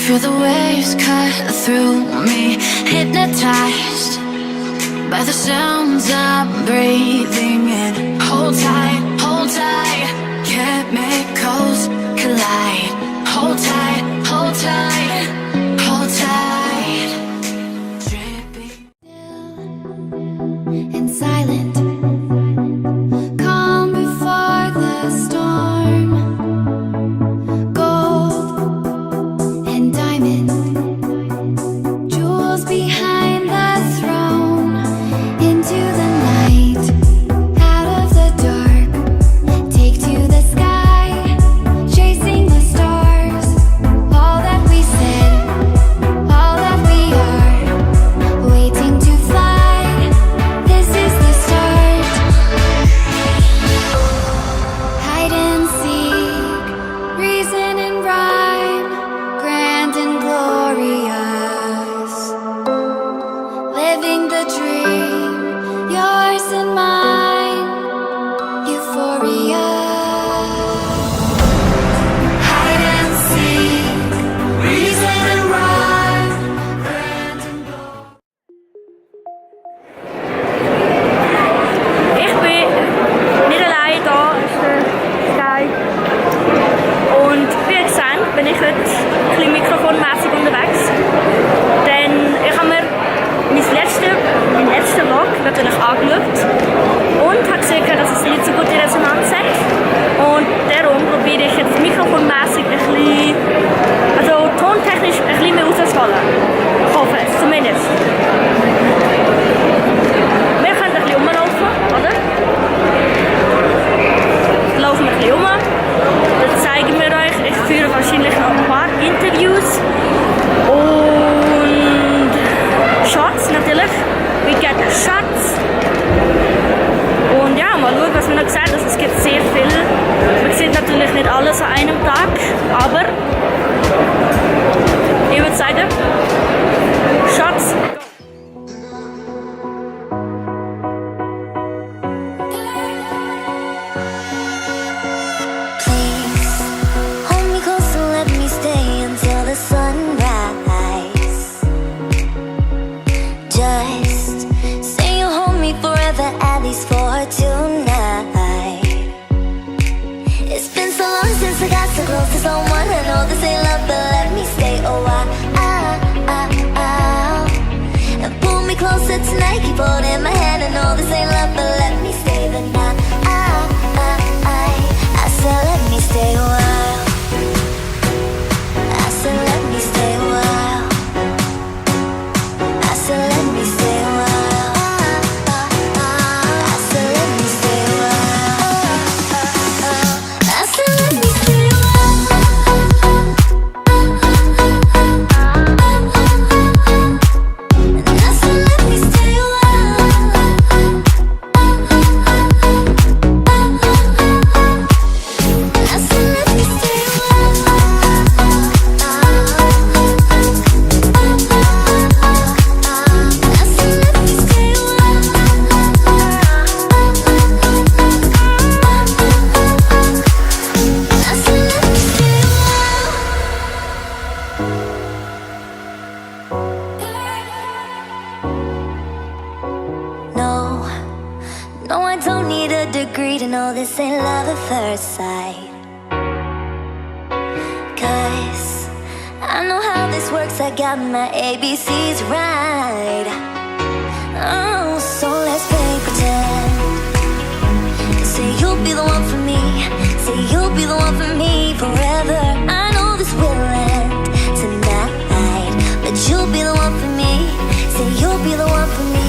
Feel the waves cut through me, hypnotized by the sounds I'm breathing in. Hold tight, chemicals collide. Hold tight, hold tight, hold tight. Dripping and silent, calm before the storm. Gold and diamond, jewels behind the throne. Into the night, out of the dark, take to the sky, chasing the stars. All that we said, all that we are, waiting to fly. This is the start. Hide and seek, reason and rhyme, grand and glorious. Living the dream, yours and mine, euphoria. Hide and seek, reason and rhyme, grand and glorious. Ich bin nicht allein da, ist der Sky. Und wie ihr seht, bin ich heute ein bisschen mikrofonmässig unterwegs. Denn ich habe mir meinen letzten Vlog natürlich angeschaut und habe gesehen, dass es nicht so gute Resonanz hat. Und darum probiere ich jetzt mikrofonmässig ein bisschen, also tontechnisch ein bisschen mehr auszuholen. Ich hoffe es, zumindest. Wir können ein bisschen rumlaufen, oder? Laufen wir ein bisschen rum. Dann zeigen wir euch, ich führe wahrscheinlich noch ein paar Interviews und Shots natürlich. Wir gehen Shots. Und ja, mal schauen, was wir noch gesagt haben. Also, es gibt sehr viel. Man sieht natürlich nicht alles an einem Tag, aber ich würde sagen, Shots. Please hold me close and let me stay until the sunrise. Just say you'll hold me forever, at least for tonight. It's been so long since I got so close to someone. I know this ain't love, but let me stay a while. And pull me closer tonight, keep holding my hand. I know this ain't love, but let me stay the night. I said let me stay a while. I said let me stay a while. I said let me stay a while. I said let me stay a while. I said let me stay a while. And I said let me stay a while. I said let me stay a while. I said let me stay a while. I said let me stay a while. No, no, I don't need a degree to know this ain't love at first sight. 'Cause I know how this works, I got my ABCs right. Oh, so let's play pretend. Say you'll be the one for me. Say you'll be the one for me forever. I know this will end tonight, but you'll be the one for me. Say you'll be the one for me.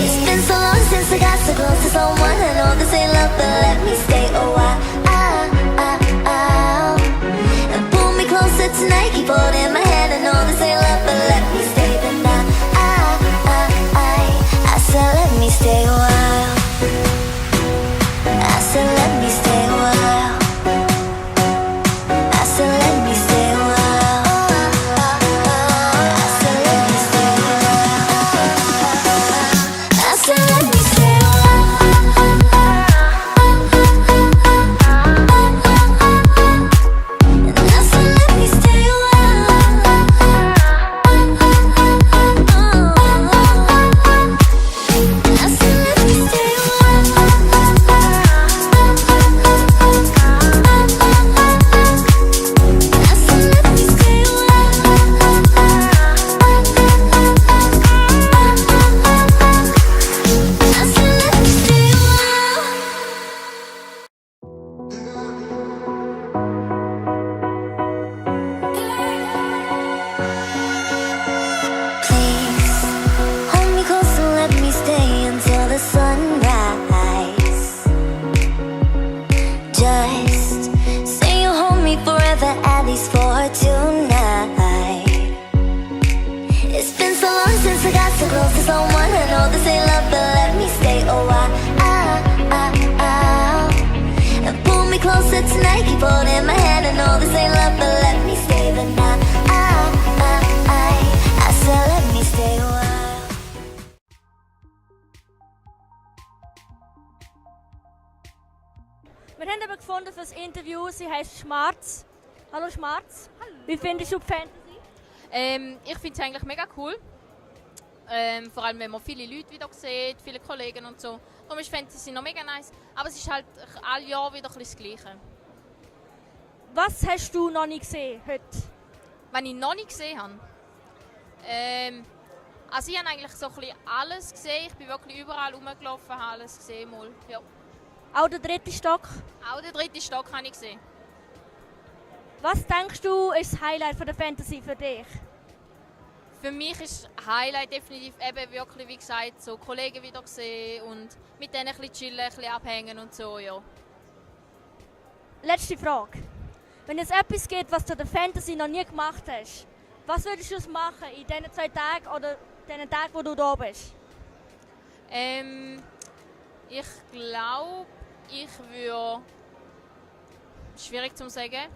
It's been so long since I got so close to someone. I know this ain't love, but let me stay a while. And pull me closer tonight, keep holding my hand. I know this ain't love, but let me stay the night. I said let me stay a while. I said let me stay a while. memories for tonight. It's been so long since I got so close to someone. I know this ain't love, but let me stay a while. And pull me closer tonight, keep holding my hand. I know this ain't love, but let me stay the night. I said let me stay a while. Wir haben aber gefunden für das Interview, sie heisst Schmarz. Hallo Schmarz. Hallo. Wie findest du die Fantasy? Ich finde es eigentlich mega cool. Vor allem, wenn man viele Leute wieder sieht, viele Kollegen und so. Darum ist Fantasy noch mega nice. Aber es ist halt alle Jahr wieder ein bisschen das Gleiche. Was hast du noch nicht gesehen heute? Wenn ich noch nicht gesehen habe, also ich habe eigentlich so ein bisschen alles gesehen. Ich bin wirklich überall rumgelaufen, habe alles gesehen. Mal. Ja. Auch der 3. Stock. Auch den 3. Stock habe ich gesehen. Was denkst du ist das Highlight von der Fantasy für dich? Für mich ist Highlight definitiv eben wirklich, wie gesagt, so Kollegen wieder sehen und mit denen ein bisschen chillen, ein bisschen abhängen und so, ja. Letzte Frage. Wenn es etwas gibt, was du der Fantasy noch nie gemacht hast, was würdest du machen in diesen 2 Tagen oder den Tagen, wo du da bist? Ich glaube, ich würde... Schwierig zu sagen.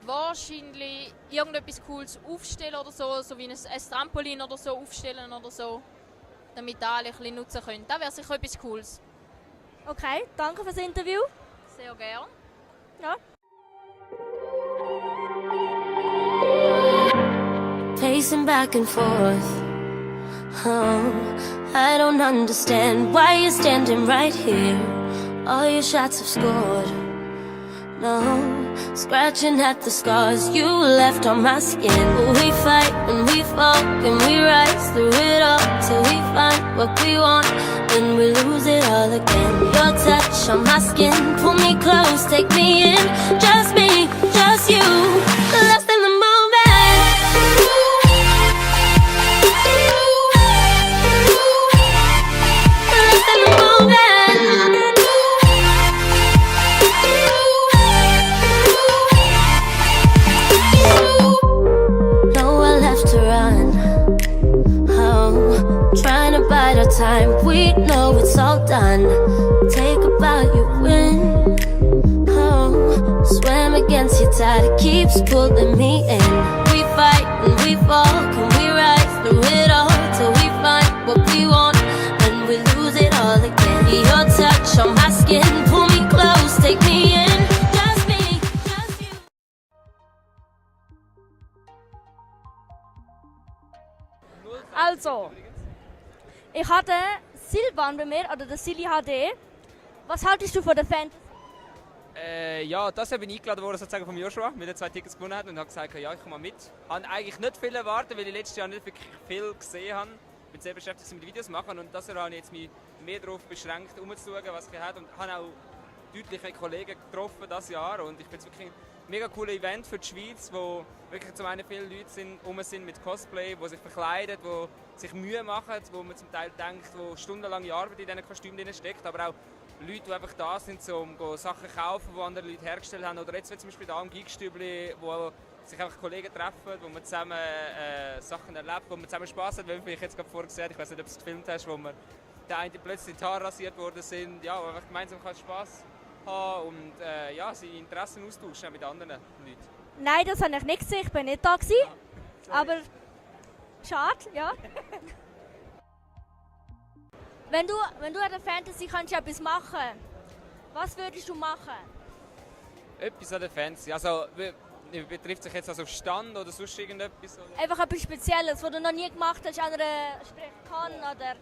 Wahrscheinlich irgendetwas Cooles aufstellen oder so wie ein Trampolin oder so aufstellen oder so, damit alle ein bisschen nutzen können. Das wäre sicher etwas Cooles. Okay, danke fürs Interview. Sehr gern. Ja. Pacing back and forth. Oh, I don't understand why you're standing right here. All your shots have scored. No, scratching at the scars you left on my skin. We fight and we fall and we rise through it all till we find what we want. Then we lose it all again. Your touch on my skin, pull me close, take me in. Just me, just you, lost in the moment. Lost in the moment. Nowhere left to run. Oh, trying to bide our time. We know it's all done. Take a bow, you win. Oh, swam against your tide. It keeps pulling me in. We fight and we fall. Can we rise through it all till we find what we want? Then we lose it all again. Your touch on my skin, pull me close, take me in. Just me, just you. Also, ich hatte Silvan bei mir, oder der Silly HD. Was haltest du von der Fantasy? Ja, das bin ich eingeladen worden sozusagen von Joshua, weil er 2 Tickets gewonnen hat und hat gesagt, ja, ich komme mal mit. Ich habe eigentlich nicht viel erwartet, weil ich letztes Jahr nicht wirklich viel gesehen habe. Ich bin sehr beschäftigt mit Videos machen und das Jahr habe ich jetzt mich mehr darauf beschränkt, umzuschauen, was ich habe und habe auch deutlich mehr Kollegen getroffen dieses Jahr und ich finde es wirklich ein mega cooles Event für die Schweiz, wo wirklich zum einen viele Leute sind mit Cosplay, die sich verkleiden, die sich Mühe machen, wo man zum Teil denkt, wo stundenlange Arbeit in diesen Kostümen drin steckt, aber auch Leute, die einfach da sind, um Sachen zu kaufen, die andere Leute hergestellt haben. Oder jetzt zum Beispiel da am Gigstübli, wo sich einfach Kollegen treffen, wo man zusammen Sachen erlebt, wo man zusammen Spass hat. Wie ich jetzt gerade vorher gesehen habe, ich weiß nicht, ob du es gefilmt hast, wo wir der eine plötzlich die Haare rasiert worden sind. Ja, wo einfach gemeinsam Spass haben und ja, seine Interessen austauschen mit anderen Leuten. Nein, das habe ich nicht gesehen, ich bin nicht da gewesen. Aber schade, ja. Wenn du an der Fantasy kannst etwas machen, was würdest du machen? Etwas an der Fantasy. Also, betrifft sich jetzt also auf Stand oder sonst irgendetwas? Oder? Einfach etwas Spezielles, was du noch nie gemacht hast an einer Con oder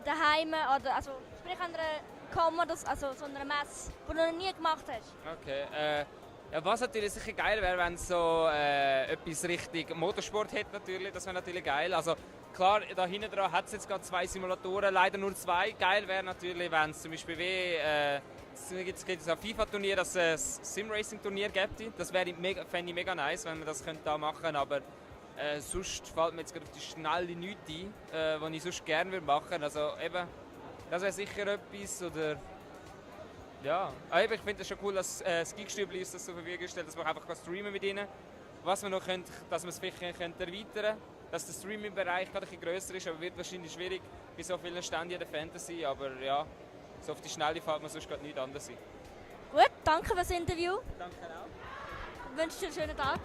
daheim oder also sprich an einer Com oder also so einer Messe, die du noch nie gemacht hast. Okay. Ja, was natürlich sicher geil wäre, wenn es so etwas Richtung Motorsport hätte natürlich. Das wäre natürlich geil. Also klar, da hinten dran hat es jetzt gerade 2 Simulatoren, leider nur 2. Geil wäre natürlich, wenn es zum Beispiel es gibt ein FIFA-Turnier, dass es ein Sim-Racing-Turnier gäbe. Das fände ich mega nice, wenn wir das da machen könnten. Aber sonst fällt mir jetzt gerade auf die Schnelle nichts ein, was ich sonst gerne machen würde. Also eben, das wäre sicher etwas. Oder Ja, ich finde es schon cool, dass das Gigstübli uns das zur Verfügung stellt, dass man einfach streamen mit ihnen. Was wir noch können, dass wir es vielleicht erweitern können, dass der Streaming-Bereich gerade ein bisschen grösser ist, aber wird wahrscheinlich schwierig bei so vielen Ständen in der Fantasy. Aber ja, so auf die Schnelle fällt man sonst gerade nichts anderes ein. Gut, danke für das Interview. Danke auch. Ich wünsche dir einen schönen Tag.